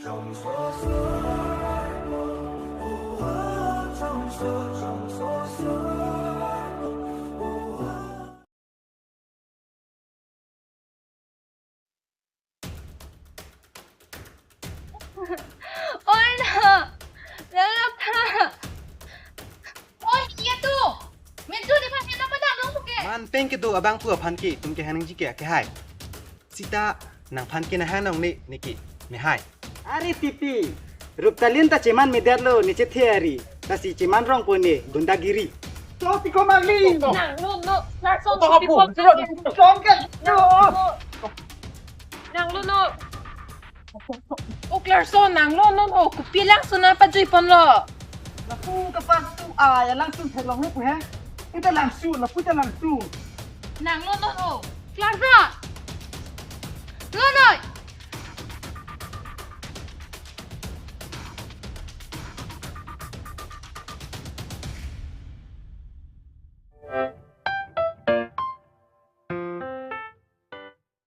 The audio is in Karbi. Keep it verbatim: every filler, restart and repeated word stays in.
Oi na, lalap tha. Oi, iya tu. Mintu di phan kena padang dong puke. Man peng kedo abang pu aphan ke, tum ke hanang ji ke, ke hai. Sita nangphan ke nahang nong ne, ne ke, ne hai. Are Tipi, rup talin ta cheman medet lo ne chethe ari, ta si cheman rong po ne, gundagiri. To tiko magli. Nang lo no, lason Oto hapu, pipon surat. Songket. Nang lo no. O Clarkson, nang lo no, no, kopi langsun nangpajui ponlo. Lapu kapas tu, ah, ya langsun theklong lo pu he. Ita langsun, lapu ita langsun. Nang lo no, no. Clarkson. Lo no.